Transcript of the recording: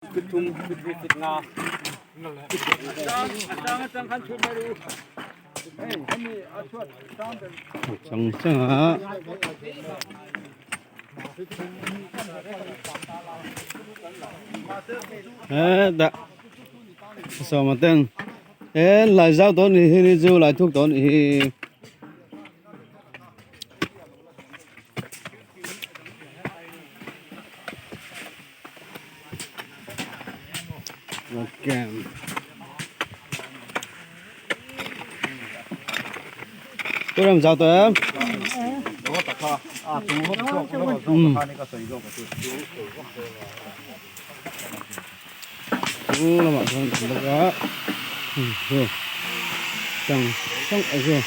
Chang chang a hetah sawma ten he lai zau tawh anih hi ni chu lai thuk tawh anih hi. Tôi làm sao tụi em? Ừ. Là bạn thân được đó. Ừ. Chẳng chẳng ở rồi.